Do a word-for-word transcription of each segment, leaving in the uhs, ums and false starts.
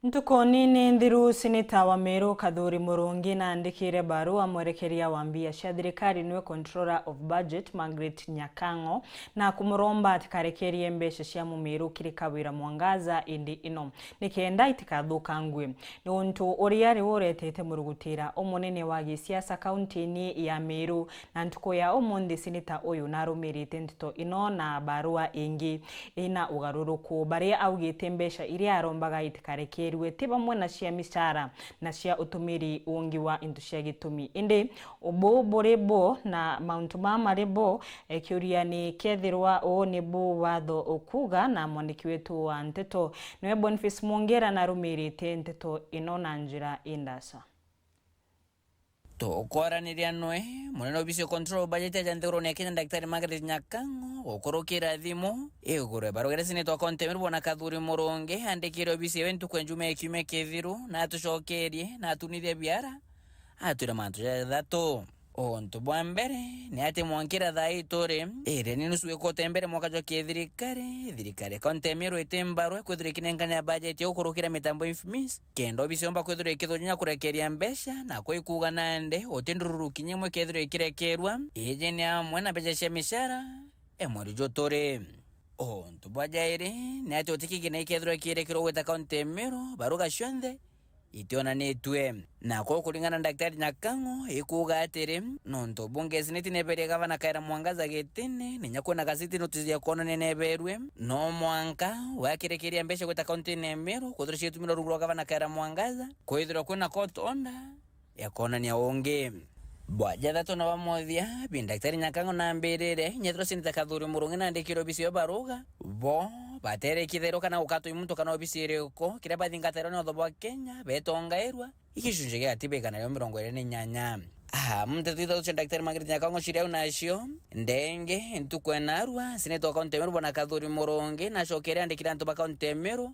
Ntuku nini nthiru, Seneta wa Meru Kathuri Murungi naandikire barua mwerekeria wa mbia cia thirikari, niwe Controller of Budget Margaret Nyakang'o, na kumuromba atikarekerie mbeca cia Mumiru kiri Kawira Mwangaza indi ino, nikenda itikathukangue. Ni untu uria riu uretete murugutira umunene wa gisiasa kaunti-ini ya Meru, na ntuku ya umunthi seneta uyu narumirite nteto ino na barua ingi ina ugaruruku, baria augite mbeca iria arombaga itikarekerue ti bamwe na cia micara na cia utumiri ungi wa into cia gitumi. Indi ubu buri bo na mauntu maa mari bo? E, kiuria ni kethirwa uu ni bu watho ukuuga, na mwandiki wetu wa nteto niwe Boniface Mwongera narumirite nteto ino na njira indaca. Tukwaraniria nwe, munene obisi ya Control Budget aja nthigurune ya Kenya, Daktari Margaret Nyakang'o, gukurukira thimu iguru ya barua iria seneta wa kaunti ya Meru Bwana Kathuri Murungi andikire obisi yawe ntuku ya Njumaa ya kiumia kithiru, na atucokerie na atunithia biara, atwire mantu jathatu. Untu bwa mbere ni ati mwankira thaa ii turi, iria ni nusu ikute mbere mwaka jwa kithirikari, thirikari ya kaunti ya Meru iti mbarwe kwithirwa ikinenkania bajeti ya gukurukira mitambo infimis, kenda obisi yomba kwithirwa ikithunya kurekeria mbeca, na kwikuuga nandi uti ndururu kinya imwe ikethirwa ikirekerua, iji ni amwe na mbeca cia micara ya mweri juturi. Untu bwa jairi ni ati uti kigina ikethirwa ikierekerwa gwita kaunti ya Meru, baruga cionthe itionanitue. Nako kuringana na Daktari Nyakang'o, ikuuga atiri, nontu bungi seneti neberie gavana Kawira Mwangaza gitine, ninya kwina gazeti notice ya kwonania neberue, no mwanka wakirekeria mbeca gwita kaunti-ini ya Meru, kwithirwa ciitumira rungu rwa gavana Kawira Mwangaza, kwithirwa kwina court order ya kwonania ungi. Bwa jathatu na bwa muthia, bi Daktari Nyakang'o nambirire, nyethirwa seneta Kathuri Murungi naandikire obisi yo baruga, bo baterekithairwa kana gukatwa i muntu kana obisi iriku, kiria bathingatairwa ni watho bwa Kenya betongairwa, igicunji gia gatiba igana ria mirongo iri na inyanya. Aa, nteto ithatu cia Daktari Margaret Nyakang'o ciri au nacio, ndenge, ntuku enarua, seneta wa kaunti ya Meru Bwana Kathuri Murungi nacokere andikire antu ba kaunti ya Meru,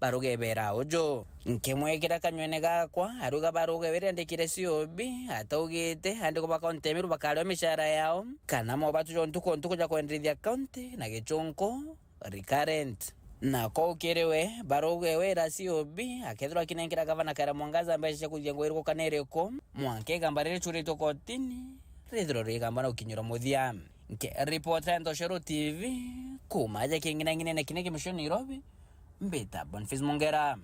baruge bera uju. Nkimwikira kanywene gakwa, aruga baruge wiri andikire C O B, ataugite andiko ba kaunti ya Meru bakario micara yao, kana mobatu jo ntuku ntuku ja kwenderithia kaunti na gichunku recurrent. Na kou kiri we, baruge wira C O B akethirwa akinenkera gavana Kawira Mwangaza mbeca cia kuthithia ngugi iriku kana iriku, mwanka igamba riria ricuritwe kotini rithirwe rigamba na gukinyirwa muthia. Nkiripotera Ntoshero T V kuuma aja king'inang'inene kine kimucio Nairobi, mbita Boniface Mungera.